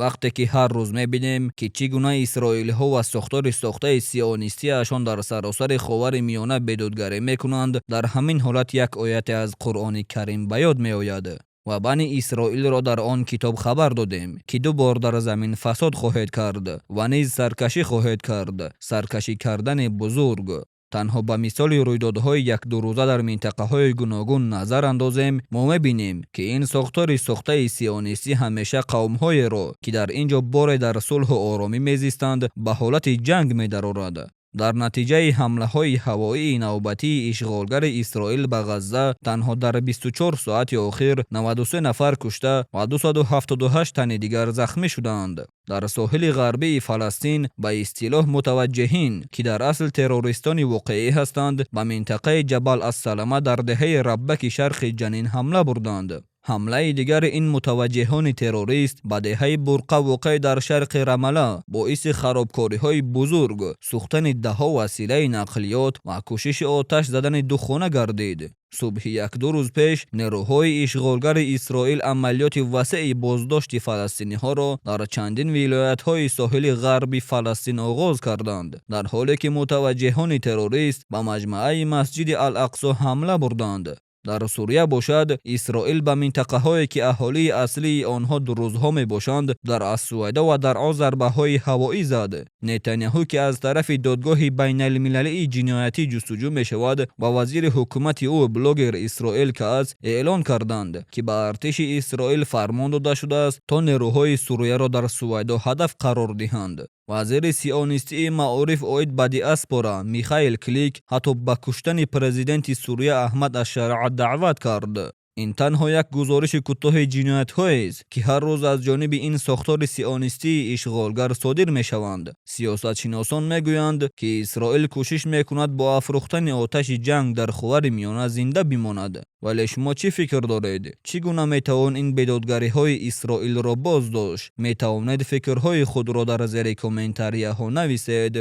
Вақте ки ҳар рӯз мебинем, ки чӣ гуна исроилиҳо ва сохтори сохтаи сионистиашон дар саросари Ховари Миёна бедодгарӣ мекунанд, дар ҳамин ҳолат як ояте аз Қуръони Карим ба ёд меояд: «Ва Бани Исроилро дар он китоб хабар додем, ки ду бор дар замин фасод хоҳед кард ва низ саркашӣ хоҳед кард, саркашӣ кардани бузург». Танҳо ба мисоли рӯйдодҳои якдурӯза дар минтақаҳои гуногун назар андозем, мо мебинем, ки ин сохтори сохтаи сионистӣ ҳамеша қавмҳоеро, ки дар ин ҷо боре дар сулҳу оромӣ мезистанд, ба ҳолати ҷанг медарорад. Дар натиҷаи ҳамлаҳои ҳавоии навбатии ишғолгари Исроил ба Ғазза танҳо дар 24 соати охир 93 нафар кушта ва 278 тани дигар захмӣ шуданд. Дар соҳили ғарбии Фаластин ба истилоҳ мутаваҷҷиҳин, ки дар асл террористони воқеӣ ҳастанд, ба минтақаи Ҷабал ас-Салама дар деҳаи Раббаки шарқи Ҷанин ҳамла бурданд. Ҳамлаи дигари ин мутаваҷҷиҳони террорист ба деҳаи Бурқа, воқеъ дар шарқи Рамала, боиси харобкориҳои бузург, сӯхтани даҳҳо василаи нақлиёт ва кӯшиши оташ задани ду хона гардид. Субҳи якду рӯз пеш нерӯҳои ишғолгари Исроил амалиёти васеи боздошти фаластиниҳоро дар чандин вилоятҳои соҳили ғарби Фаластин оғоз карданд, дар ҳоле ки мутаваҷҷиҳони террорист ба маҷмааи Масҷиди Ал-Ақсо ҳамла бурданд. Дар Сурия бошад, Исроил ба минтақаҳое, ки аҳолии аслии онҳо друзҳо мебошанд, дар Ассувайдо ва Даръо зарбаҳои ҳавоӣ зад. Нетаняҳу, ки аз тарафи Додгоҳи байналмилалии ҷиноятӣ ҷустуҷӯ мешавад, ва вазири ҳукумати ӯ, блогер Исроил Каац, эълон карданд, ки ба артиши Исроил фармон дода шудааст, то нерӯҳои Сурияро дар Сувайдо ҳадаф қарор диҳанд. Вазири сионистии маориф оид ба диаспора Михаил Клик ҳатто ба куштани президенти Сурия Аҳмад Ашшараа даъват кард. Ин танҳо як гузориши кӯтоҳи ҷиноятҳоест, ки ҳар рӯз аз ҷониби ин сохтори сионистии ишғолгар содир мешаванд. Сиёсатшиносон мегӯянд, ки Исроил кӯшиш мекунад бо афрӯхтани оташи ҷанг дар Ховари Миёна зинда бимонад. Вале шумо чӣ фикр доред? Чӣ гуна метавон ин бедодгариҳои Исроилро боздошт? Метавонед фикрҳои худро дар зери комментарияҳо нависед.